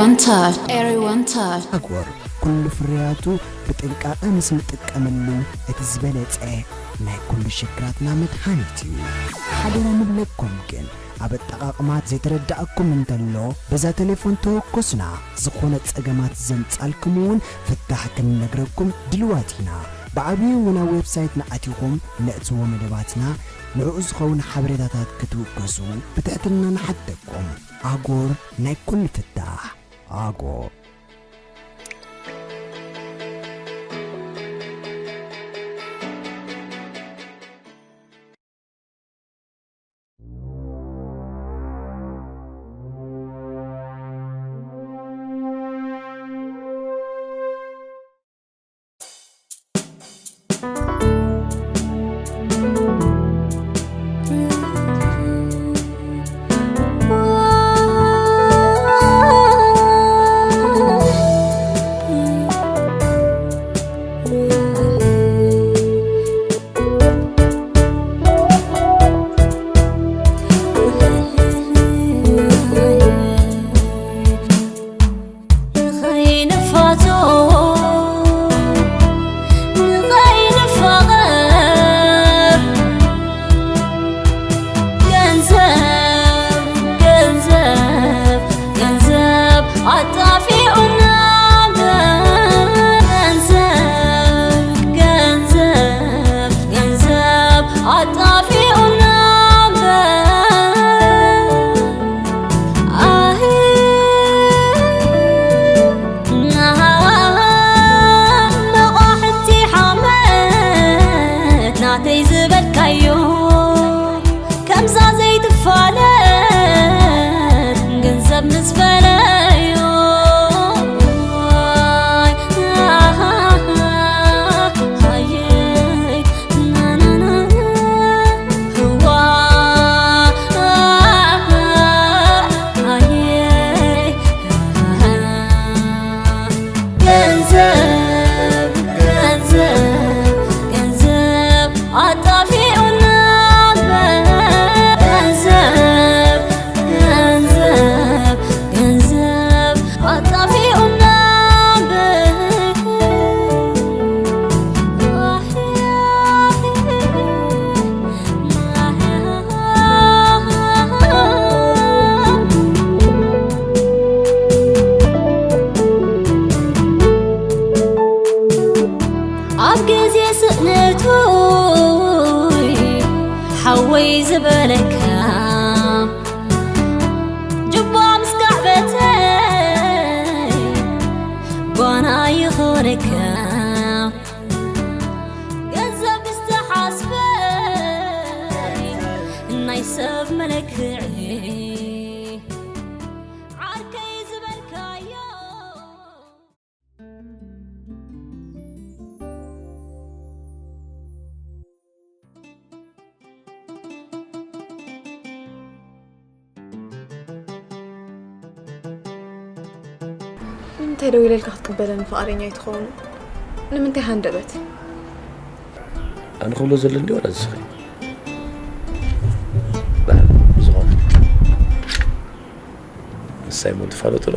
One touch, everyone touch. ኣጎር ኩሉ ፍርያቱ ብጥንቃቐ ምስ ንጥቀመሉ እቲ ዝበለጸ ናይ ኩሉ ሽግራትና መድሃኒት እዩ። ሓደራ ንብለኩም ግን ኣብ ኣጠቓቕማ ዘይተረዳእኩም እንተሎ በዛ ቴሌፎን ተወከሱና። ዝኾነ ጸገማት ዘምጻልኩም እውን ፍታሕ ክንነግረኩም ድልዋት ኢና። ብዓብዩ እውን ኣብ ዌብሳይትና ኣቲኹም ነእትዎ መደባትና ንዕኡ ዝኸውን ሓበሬታታት ክትውከሱ ብትሕትና ንሓተኩም። ኣጎር ናይ ኩሉ ፍታሕ። ኣጎር። ንኸይንፋቶ፣ ንኸይንፋቐር፣ ገንዘብ፣ ገንዘብ፣ ገንዘብ ኣጣፊኡና እምበር። ገንዘብ፣ ገንዘብ፣ ገንዘብ ኣጣፊኡና እምበር። ኣህ፣ መቋሕንቲ ሓመድ ናተይ ዝበልካዮ፣ ከምዛ ዘይትፋለ ገንዘብ ምስ ፈለዮ። ገንዘብ፣ ገንዘብ፣ ገንዘብ ኣጣፊኡና እምበር። ገንዘብ፣ ገንዘብ፣ ገንዘብ ኣጣፊኡና እምበር። ኣብ ግዜ ስእነቱ ሓወይ ዝበለካ ጅባ ምስ ካዕበተ ጓና ይኾነካ። ገንዘብ ዝተሓስበ ናይ ሰብ መለክዒ ዓርከይ ዝበልካዮ። ንምንታይ ደው ኢለልካ ክትቅበለኒ ፍቓደኛ ኣይትኸውን? ንምንታይ ሃንደበት? ኣነ ክብሎ ዘለኒ ዋላ ዝስኺ ባህል ዝኾነ ንሳይ ሞ ትፋለጡ ዶ?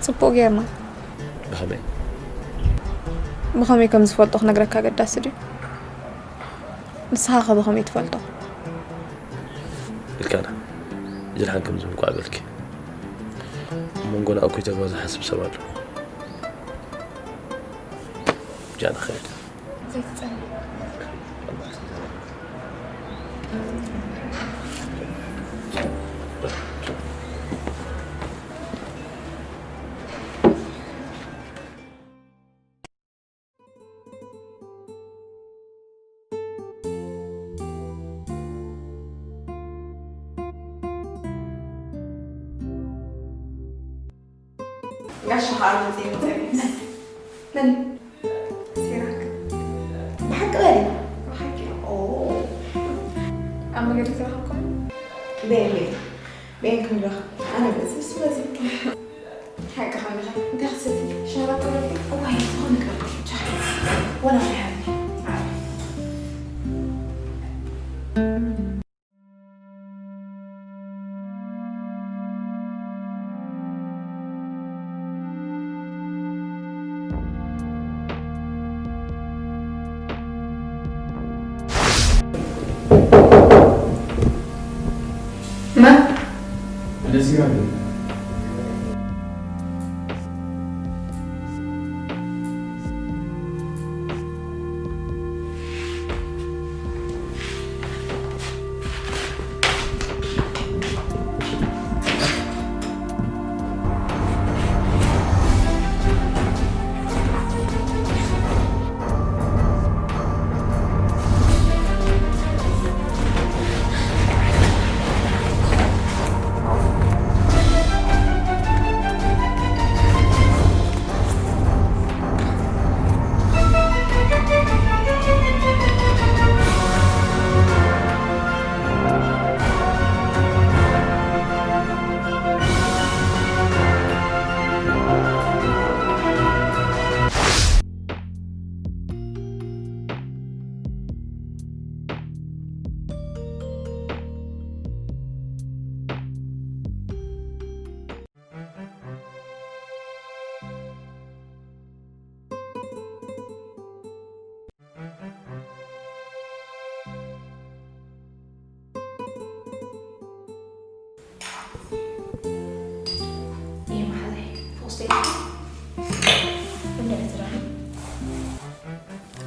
ጽቡቕ ጌርና። ብኸመይ? ብኸመይ ከም ዝፈልጦ ክነግረካ ኣገዳሲ ድዩ? ንስኻ ኸ ብኸመይ ትፈልጦ? ኢልካና ጅርሓን ከም ዝብል ኳ በልኪ። ኣብ መንጎና እኩይ ተግባር ዝሓስብ ሰብ ኣሎ። ጃና ኸይድ። ዘይትጸንሕ። ጋሻ ኸኣ መጺኡ ጸኒሑ። መን? ሲራክ። ብሓቂ በሊ። ብሓቂ። ኦ። ኣብ መገዲ ተረኸብኩም? በየን፣ በየን? በየን ክንረኸብ? ኣነ በዚ፣ እሱ በዚ። ሓቂ ኸኣ ኣለኻ። እንታይ ክትሰቲ? ሻሂ ዶ ትበሊ? እዋይ፣ ዝኾነ ቅርብ ቻ። ወላ ሓንቲ። ኣይ።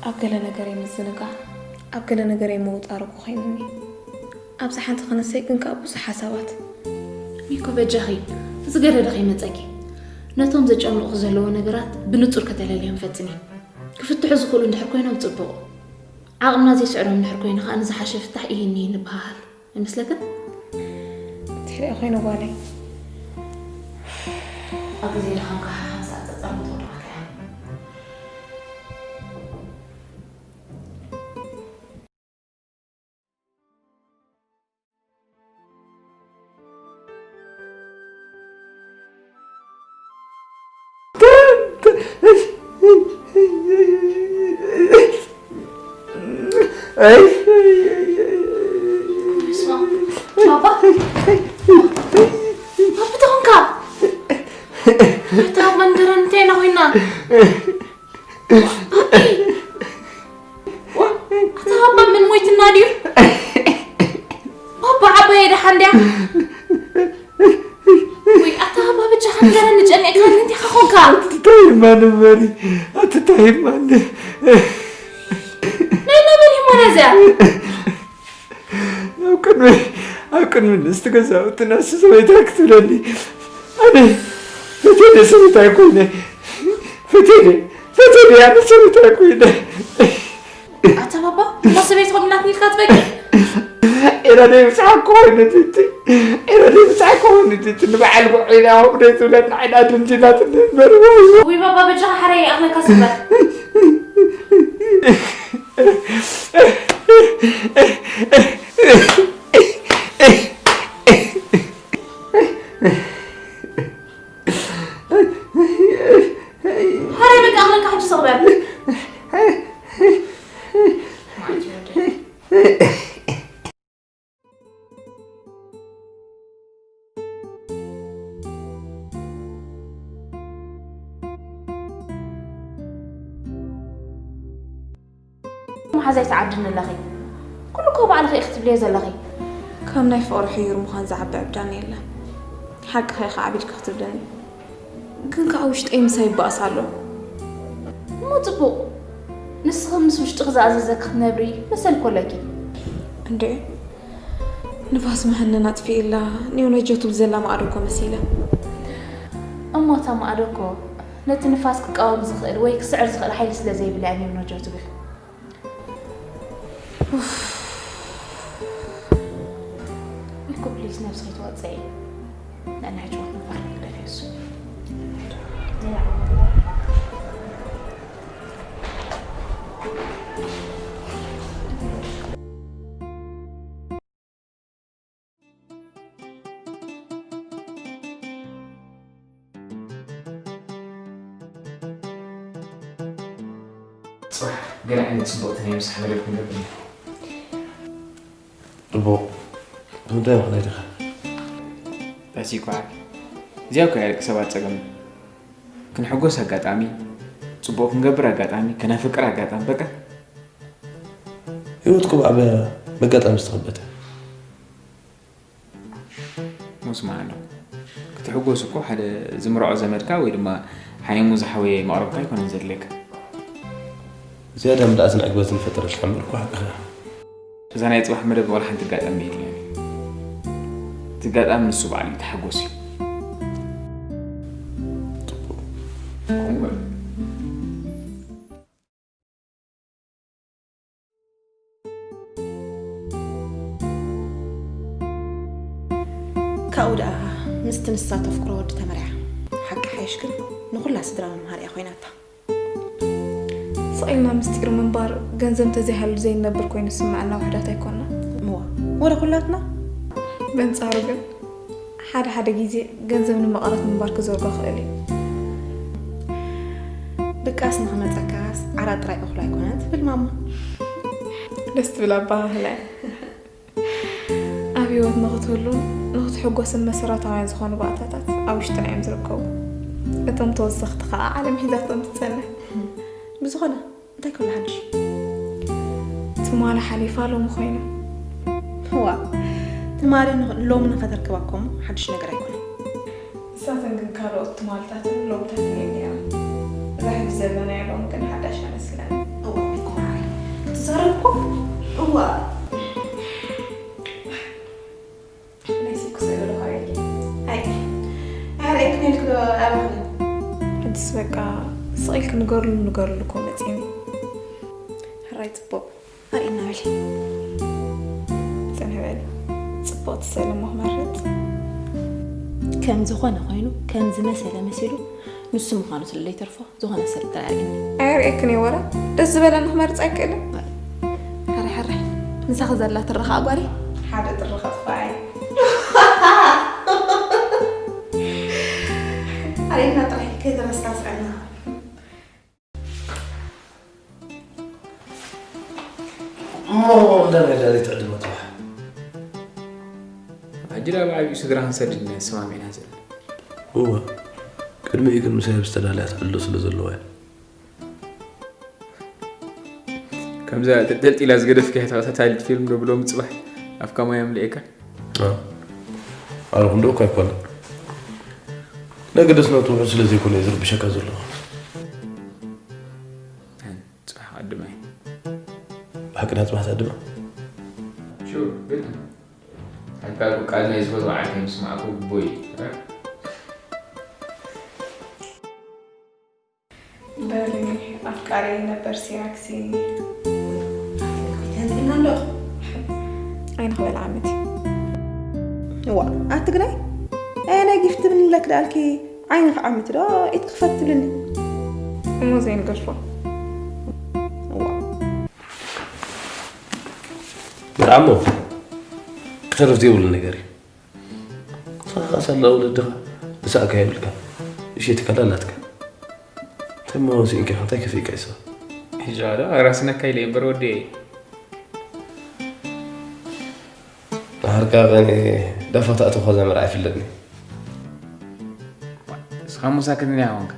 ኣብ ገለ ነገረይ ምዝንጋዕ፣ ኣብ ገለ ነገረይ ምውጣር እኮ ኮይኑኒ። ኣብዚ ሓንቲ ክነሰይ ግን ከኣ ብዙሕ ሓሳባት። ሚኮ በጃኺ፣ እዚ ገደደ ከይመጸኪ። ነቶም ዘጨንቑኺ ዘለዉ ነገራት ብንጹር ከተለልዮም ፈትኒ። ክፍትሑ ዝኽእሉ እንድሕር ኮይኖም ጽቡቕ። ዓቕምና ዘይስዕሮም እንድሕር ኮይኑ ከኣ ንዝሓሸ ፍታሕ እሂኒ ንበሃሃል። ኣይመስለክን? ትሕሪኦ ኮይነ ጓለይ። ኣብ ግዜ ድኻምካ ሓንሳእ ጸጸር ምትወድቓካ እያ። ባባ፣ ባባ ተኾንካ? ኣታ መንደረ እንታይ ኢና ኮይና? ኣታ ባባ ምን ሞይትና ድዩ? ባባ ዓባየ ደሓን ድያ? ወይ ኣታ ባባ ብቻ ከንገረኒ ጨኒቕካኒ እንታይ ኾንካ? ኣትታይ ማን መሪ ኣትታይ ማን ናይ መበል ሂሞና እዚኣ? ኣብ ቅድሚ ኣብ ቅድሚ ንስቲ ገዛውትና ሰበይታ ክትብለኒ ኣነ ፈቴደ ሰበይታ ኮይነ ፈቴደ ፈቴደ ኣነ ሰበይታ ኮይነ ኣታ ባባ እሞ ሰበይትኹም ኢላትኒ ኢልካ ትበቂ? ኤራ ደይ ብጻዕኮ ወይነትቲ ኤራ ደይ ብጻዕኮ ወይነትቲ ንበዓል ጎዒና ወብደይ ትብለና ዓይና ድንጅላት ንበርዎ ወይ ባባ በጃኻ ሓራይ ኣኽለካ ስበር ሓራይ በቃ ኣኽለካ ሕጂ ስቕበር መሓዛይ ትዓድኒ ኣለኺ ኩሉ እኮ ባዕልኺ ኢኺ ትብልዮ ዘለኺ ካብ ናይ ፍቕሪ ሕዩር ምዃን ዝዓቢ ዕብዳን የለን ሓቅኺ ኢኻ ዓቢድካ ክትብለኒ ግን ከዓ ውሽጠይ ምሳይ ይበኣስ ኣሎ እሞ ፅቡቕ ንስኺ ምስ ውሽጥኺ ዝኣዘዘ ክትነብሪ መሰል ኮለኪ እንዴ ንፋስ መሃነን ኣጥፊእላ ኔውነጆ ትብል ዘላ ማዕዶ እኮ መሲለ እሞ እታ ማዕዶ እኮ ነቲ ንፋስ ክቃወም ዝኽእል ወይ ክስዕር ዝኽእል ሓይሊ ስለ ዘይብላ እያ ኔውነጆ ትብል እኮ ፕሊዝ ነብስኺ ተዋፀኢ ንዕናይ ጭወት ምባል ግደፍ የሱ ፅባሕ ገለ ዓይነት ፅቡቕቲ ናይ ምሳሕ መደብ ክንገብር ኢና ፅቡቕ ብምንታይ ምኽንያት ኢኻ በዚ ኳዕ እዚኣ እኮ እያ ደቂ ሰባት ፀገም ክንሕጎስ ኣጋጣሚ ፅቡቕ ክንገብር ኣጋጣሚ ከነፍቅር ኣጋጣሚ በቃ ህይወት እኮ ብዓበ መጋጣሚ ዝተኸበተ ሙስ ማለት ነው ትሕጎስ እኮ ሓደ ዝምርዖ ዘመድካ ወይ ድማ ሓየሙ ዝሓወየ መቕረብካ ኣይኮነን ዘድልየካ። ዝያዳ ምልኣትን ዕግበትን ፈጠረልካ እምበር እኮ ሓቅኻ። እዛ ናይ ጽባሕ መደብ ዋላ ሓንቲ ኣጋጣሚ የድልያን እዩ። እቲ ኣጋጣሚ ንሱ በዓል እዩ፣ ተሓጎስ እዩ። ከምኡ በል። ካብኡ ደኣ ምስቲ ንሳ ተፍቅሮ ወዲ ተመርዓ። ሓቂ ሓይሽ ግን ንኹላ ስድራ መምሃሪ እያ ኮይናታ። ስቕ ኢልና ምስጢር ምንባር ገንዘብ እንተዘይሃሉ ዘይንነብር ኮይኑ ዝስምዐና ውሑዳት ኣይኮንና። እዋ፣ ወረ ኩላትና። በንጻሩ ግን ሓደ ሓደ ግዜ ገንዘብ ንመቐረት ምንባር ክዘርጎ ይኽእል እዩ። ድቃስ ንኽመጸካስ ዓራት ጥራይ እኹል ኣይኮነን ትብል ማማ። ደስ ትብል ኣባሃህላ እያ። ኣብ ህይወት ንኽትህሉን ንኽትሕጎስን መሰረታውያን ዝኾኑ ባእታታት ኣብ ውሽጥና እዮም ዝርከቡ። እቶም ተወሰኽቲ ኸኣ ዓለም ሒዛቶም ትጸንሕ። ብዝኾነ እንታይ ክብሉ ሓድሽ? ትማሊ ሓሊፋ ሎሚ ኮይና። ዋ ትማሊ ንኽ- ሎሚ ንኸተርክባ እኮ ሓድሽ ነገር ኣይኮነን። ንሳተን ግን ካልኦት ትማልታትን ሎምታትን እየን ነይረን። እዛ ሕጂ ዘለናያ ሎሚ ግን ሓዳሽ እያ መስለኒ። እዋ እኮ ማዓረይ ክትዛረብ እኮ እዋ ናይ ስልኪ ስእሊ ዶ ካበይ? ኣይ ኣረእክን ኢልክ ዶ ኣባኽን ሕጅስ በቃ ስቕ ኢልክ ንገርሉ ንገርሉ እኮ መፂኒ። ሕራይ ፅቡቕ ኣርእና በሊ። ፅንሕ በሊ። ፅቡቕቲ ስእሊ እሞ ክመርፅ። ከም ዝኾነ ኮይኑ ከም ዝመሰለ መሲሉ ንሱ ምዃኑ ስለ ዘይተርፎ ዝኾነ ሰብ ጥራይ ኣርእኒ። ኣየርእየክን እየ ወላ ደስ ዝበለኒ ክመርፅ ኣይክእልን። ሕራይ ሕራይ ምሳኺ ዘላ ትረኻ ኣጓሪ። ሓደ ጥሪ ከጥፋ እየ። ኣርእና ጥራይ ከይተረሳስዐና። እሞ እንዳ ናይ ዳሪት ዕድመ ጥራሕ ኣጅዳ ብዓቢኡ ስድራ ክንሰድድ ኢና ተሰማሚዕና ዘለና። እወ ቅድሚኡ ግን ምሳይ ዝተዳለያ ትዕልሎ ስለ ዘለዋ እያ። ከምዛ ተንጠልጢላ ዝገደፍካያ ተኸታታሊት ፊልም ዶ ብሎሚ ጽባሕ ኣፍካ ማይ ኣምሊኤካ? ኣረኹም ዶ እኳ ኣይኮነን ናይ ግደስነቱ ውሑድ ስለ ዘይኮነ እዩ ዝርብሸካ ዘሎ። ጽባሕ ቀድመ ብሓቂ ዳ ጽባሕ ትዕድማ? ሹር ግን ኣልካ ቃል ናይ ዝፈትዋ ዓርከይ ምስ ማዕኩ ቦይ በሊ ኣፍቃሪ ነበር ሲራክሲ ተንጥና እንዶ ዓይኒ ክበልዓ ዓመት እዩ። እዋ ኣቲ ግዳይ ኣየ ናይ ጊፍት ትብልኒ ብለክ ደኣልኪ ዓይኒ ክዓምት ዶ ኢድ ክፈት ትብልኒ እሞ ዘይንገድፎ እዋ መርዓሞ ክተርፍ ዘይብሉ ነገር እዩ። ንስኻ ሳላ ወለድኻ ዝሰኣካ የብልካ። እሸትካ ላላትካ ተመወሲእንካ እንታይ ከፊእካ ይስባ። ሕጂ ዶ ራስነካ ኢለ እምበር ወደየ ናሃርካ ቀኒ ዳፋ ተኣትኻ ዘመር ኣይፍለጥኒ። እስኻ ሙሳ ክትንያ ሆንካ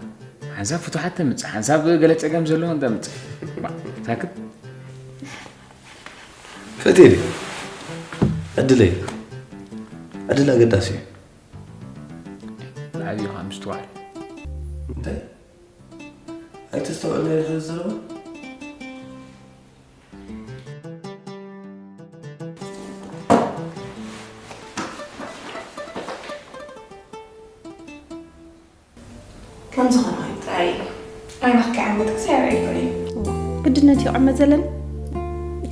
ሓንሳብ ፍቱሓት ተምፅእ ሓንሳብ ገለ ፀገም ዘለዎ እንተምፅእ ሳክት ፈትየ ድየ ዕድለይ ዕድል ኣገዳሲ እዩ። ብዓብዩ ከዓ ምስትዋዕል እንታይ ኣይተስተውዕልና ኢልካ ዘረባ ከም ዝኾነ ኮይኑ ጥራይ እዩ ኣይናኽ ክዓመት ክሳይ ኣይኮነ እዩ ግድነት እዩ ዕመት ዘለኒ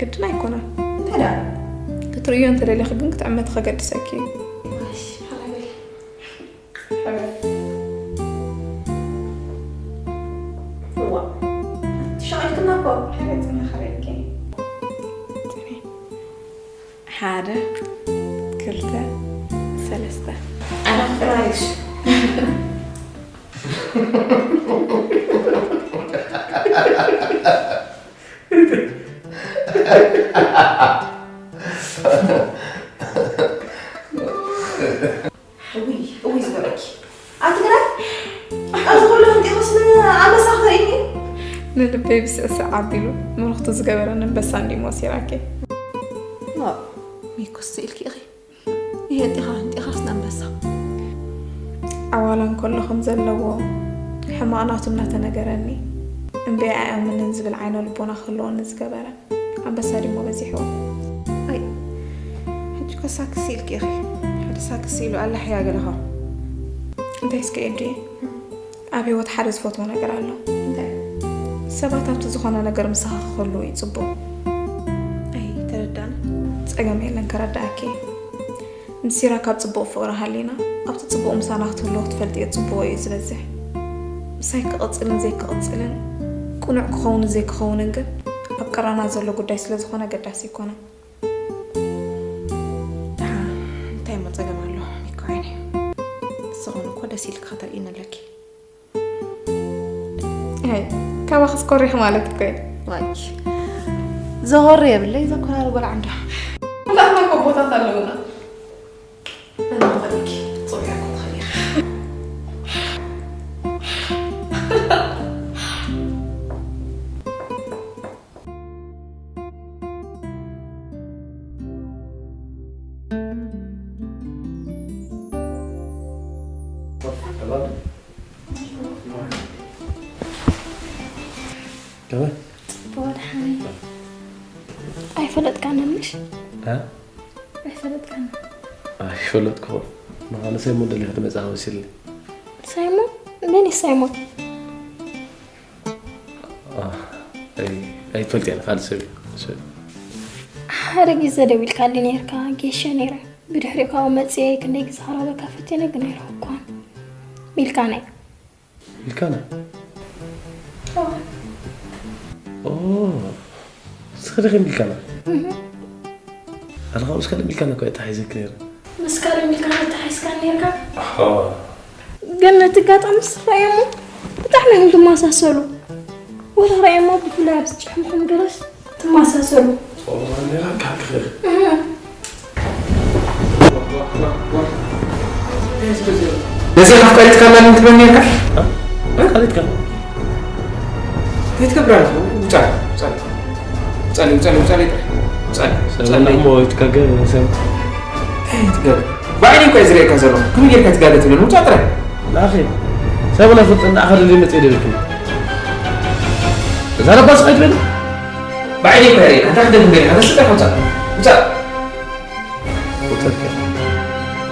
ግድን ኣይኮነን እንታይ ደኣ ክትርእዮ እንተደሊኺ ግን ክትዕመቲ ከገድሰኪ እዩ እሺ ሓራይ በሊ ሕበል እዋ ትሸቐልክና እኮ ሕበል ትመኸረኪ ሓደ ክልተ ሰለስተ ኣራፍራይሽ እውይ እውይ ዝበለኪ ኣቲ ግራ ኣብዚ ኩሉ ምንጢቑስ ንኣንበሳ ክተርእይኒ ንልበይ ብስዕስዕ ኣቢሉ ምርኽቱ ዝገበረኒ ኣንበሳ እንዲሞ ሲራኬ ሚኩስ ኢልኪ ኢኺ ይሄ ጢኻ እንጢኻስ ንኣንበሳ ኣዋላ እንከሎ ከም ዘለዎ ሕማቕ ናቱ እናተነገረኒ እምበይ ኣይኣምንን ዝብል ዓይነ ልቦና ክህልወኒ ዝገበረ ኣንበሳ ድሞ በዚሕዎ። ኣይ ሕጂ እኮ ሳክስ ኢልኪ ኢኺ። ሓደ ሳክስ ኢሉ ኣላሕያ ገለኻ። እንታይ እስከ ኤዱየ? ኣብ ህይወት ሓደ ዝፈትዎ ነገር ኣሎ። እንታይ? ሰባት ኣብቲ ዝኾነ ነገር ምሳኻ ክህልዉ እዩ ጽቡቕ። ኣይ ተረዳእና። ጸገም የለን፣ ከረዳእኪ። ንሲራ ካብ ጽቡቕ ፍቕሪ ሃሊና ኣብቲ ጽቡቕ ምሳና ክትህልዎ ክትፈልጥዮ ጽቡቕ እዩ ዝበዝሕ። ምሳይ ክቕጽልን ዘይክቕጽልን ቅኑዕ ክኸውንን ዘይክኸውንን ግን ኣብ ቀረና ዘሎ ጉዳይ ስለ ዝኾነ ኣገዳሲ ኣይኮነን። ደሓን እንታይ እሞ ጸገም ኣሎ ሚኮ ዓይነይ? ንስኽን እኮ ደስ ኢልካ ከተርእይኒ ኣለኪ። ኣይ፣ ካባኽስ ኮሪኽ ማለት እኮ እዩ። ዋይ፣ ዘኾሪ የብለይ፣ ዘኮራሪ ቆልዓ እንዶ። ኩላትና እኮ ቦታት ኣለውና። ኣነ ክኸደኪ፣ ጽቡቅ እኮ ትኸዲ ኢኻ። ከመይ? ጽቡቕ ደሓን። ኣይፈለጥካንን ምሽ? እ? ኣይፈለጥካን? ኣይፈለጥኩ። ንኻነ ሳይሞን ደሊኻ ትመጽኣ መሲልኒ። ሳይሞን? መን እዩ ሳይሞን? አ፣ ኣይ-፣ ኣይፈልጥን፣ ካልእ ሰብ እዩ። ሰብ። ሓደ ግዜ ደዊልካሊ ነይርካ፣ ጌሸ ነይረ። ብድሕሪኡ ካብኡ መጽየ ክንደይ ግዜ ክረኽበካ ፈቲነ ግን ኣይረኸብኩን። ሚልካና እዩ። ሚልካና? ኦ፣ ንስኺ ዲኺ ሚልካና? እህ። ኣነ ኸኣ ምስ ካልእ ሚልካና እኮ እየ ተታሒዘኪ ነይረ። ምስ ካልእ ሚልካና ተታሒዝካ ነይርካ? ኣዎ። ግን ነቲ ኣጋጣሚ ምስ ትርእዮሞ ብጣዕሚ እዮም ዝመሳሰሉ። ወላ ርእዮሞ ብፍላይ ኣብዚ ጭሕምኹም ገለስ ትመሳሰሉ። ኦ፣ ኔራ ካብ ክኽር። እህ። ነዚ ኣፍቃሪትካ ኣላ ምን ትብል ነርካ? እ? ኣፍቃሪትካ? እንታይ ትገብር ኣለኻ? ውጻ፣ ውጻ። ውጻ፣ ውጻ፣ ውጻ፣ ውጻ። ውጻ፣ ሰብና ውጻ። እሞ ይትጋገ፣ ሰብ። እንታይ ትገብር? ባዕለይ እኮ እየ ዝርእየካ ዘለኹ። ከመይ ጌርካ ትጋገ ትብለኒ? ውጻ ጥራይ። ንኣኺ፣ ሰብና ፍልጥና ኣኻ ደልየ መጽየ ደልክኒ። እዛ ረባስ ከይትበል። ባዕለይ እኮ እየ ርእየካ። እንታይ ክደግም ደሊኻ? ተስጠ ውጻ። ውጻ። ውጸልከ።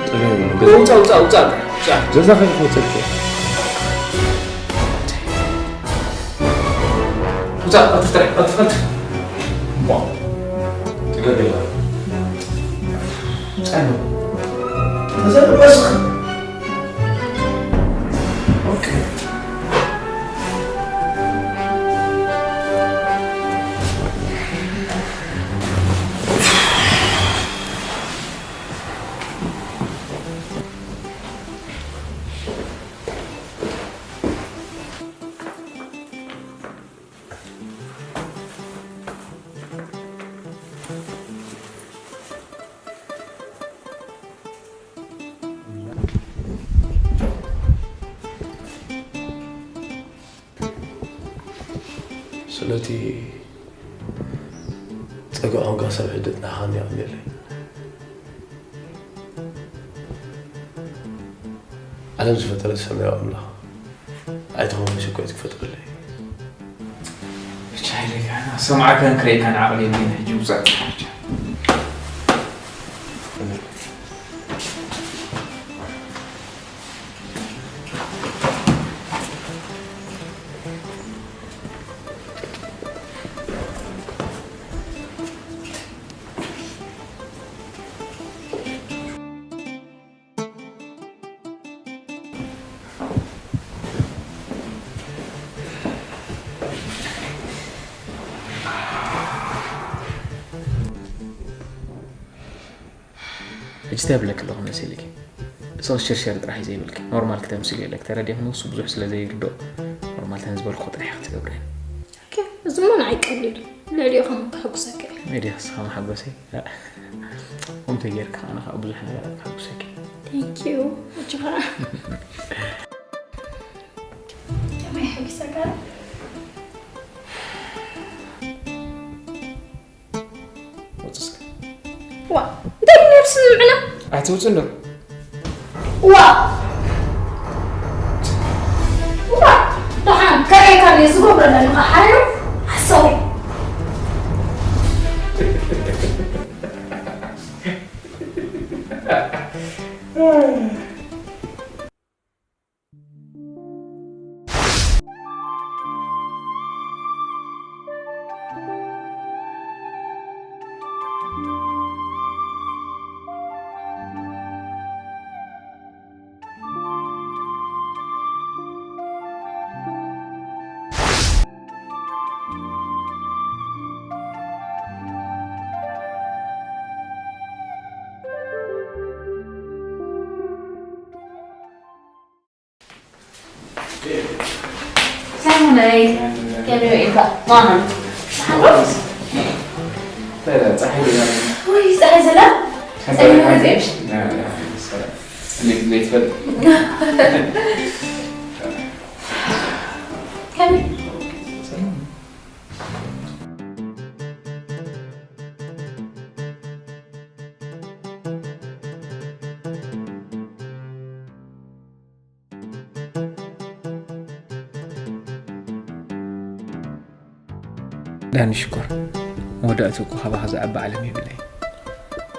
ጥገብ። ውጻ፣ ውጻ፣ ውጻ፣ ውጻ። ጀዛኸ ይኹን ውጸልከ። ውጻ፣ ቀልጥፍ ጥራሕ፣ ቀልጥፍ፣ ቀልጥፍ። ዋ። ጥገብ የላ። ውጻ ነው። ተዘርበስክ። ኦኬ። ስለቲ ጸጋ ቋንቋ ሰብ ሕድት ናኻን ይቐንየለይ። ዓለም ዝፈጠረ ሰማያዊ ኣምላኽ ኣይትኸውን ሽኮት ክፈጥረለይ። ብቻ ኢለካ፣ ሰምዓካን ክርእየካን ዓቕሊ የብለይን ሕጂ ውጻእ ብቻ። ሕጂ እንታይ እብለኪ ኣለኹ መሲልኪ? ሰው ሽርሸር ጥራሕ እዩ ዘይብልኪ። ኖርማል ክተምስሊ ኣለኪ። ተረዲእኺ ንሱ ብዙሕ ስለ ዘይርድኦ ኖርማል ተን ዝበልኩ ጥራሕ ክትገብሪ። ኦኬ፣ እዚ እሞ ንዓይ ቀሊል እዩ። ልዕሊኡ ከማን ከሐጉሰካ እየ። ሜድያ እስኻ መሓጎሰይ። ከምኡ ተጌርካ ኣነ ከዓ ብዙሕ ነገራት ከሐጉሰኪ። Thank you። ሕጂ ከዓ ከመይ ሓጊሰካ? ውጽ እስከ። ዋ፣ እንታይ ነብሲ ዝምዕና? ኣይትውጽ እንዶ። ዋ! እዋ፣ ደሓን ከርእየካ ድየ ዝገብሮ ዘለኹ ሓራዮ ሓሳዊ። ሰሙነይ፣ ከመይ ውዒልካ? ማማ። ጸሓይ ደኣ። ውይ፣ ጸሓይ ዘላ? ጸሓይ ጸሓይ ዘላ? ና፣ ና፣ ና፣ ና። ለይትፈል። ከመይ? ዳኒ ሽኮር፣ መወዳእትኡ እኮ ካባኻ ዝዓቢ ዓለም የብለይን።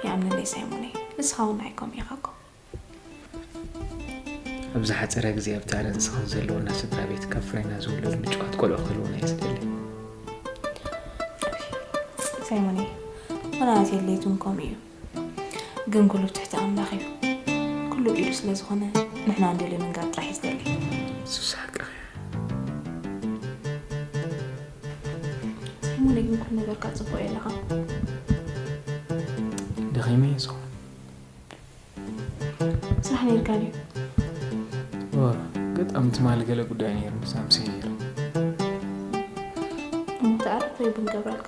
ይኣምነለይ ሳይሞነይ፣ ንስኻ እውን ናይ ከምኡ ኢኻ እኮ። ኣብ ዝሓጸረ ግዜ ኣብታ ኣነ ንስኽን ዘለውና ስድራ ቤት ካብ ፍሬና ዝውለዱ ንጭዋት ቆልዑ ክህልውና እየ ዝደሊ። ሳይሞነይ፣ ዋላ ናተይ ድሌት እውን ከምኡ እዩ። ግን ኩሉ ብትሕቲ ኣምላኽ እዩ። ኩሉ ብኢዱ ስለ ዝኾነ ንሕና እንደልዮ ምንጋር ጥራሕ እዩ ዝደሊ። ንሱስ ሓቅኺ። ሳይሞነይ፣ ግን ኩሉ ነገርካ ጽቡቕ የለኻ። ደኺመ እየ ዝኾነ። ስራሕ ነይርካ ድዩ? እወ፣ ገጣሚ ትማሊ ገለ ጉዳይ ነይሩ፣ ምስ ኣምስየ ነይሩ። እሞ ተኣረፍ ወይ ብንገብረልካ።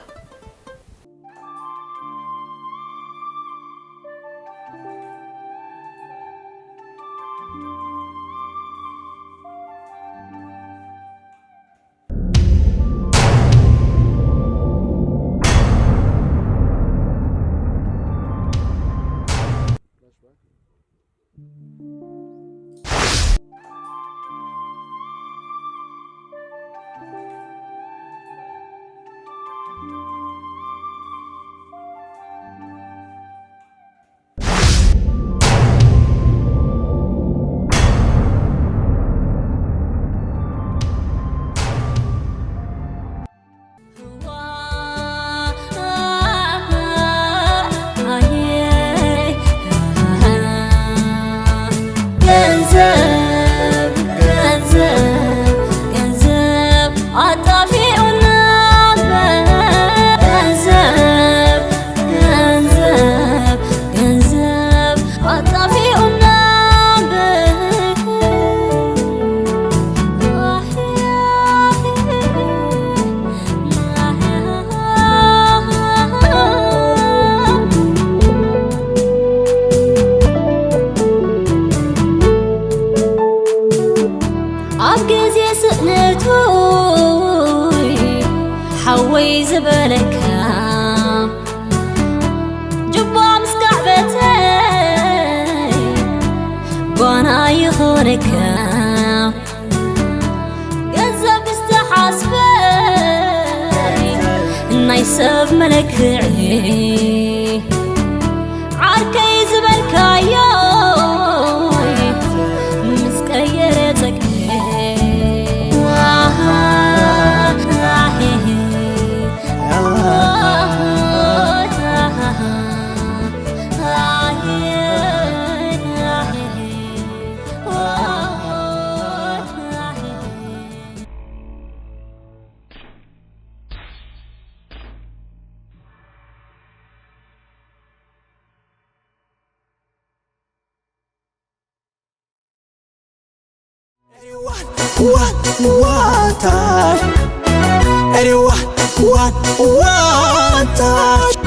ገንዘብ፣ ገንዘብ፣ ገንዘብ ኣጣፊኡና። ገንዘብ፣ ገንዘብ፣ ገንዘብ ኣጣፊኡና። ኣብ ግዜ ስእነቱ ሓወይ ዝበለካ ጅባ ምስ ካዕበተ ጓና ይኾነካ። ገንዘብ ዝተሓስበ ናይ ሰብ መለክዒ ዓርከይ ዝበልካዮ ምስ ቀየረ ጸግዒ። One, one, one time. Everyone, one, one time.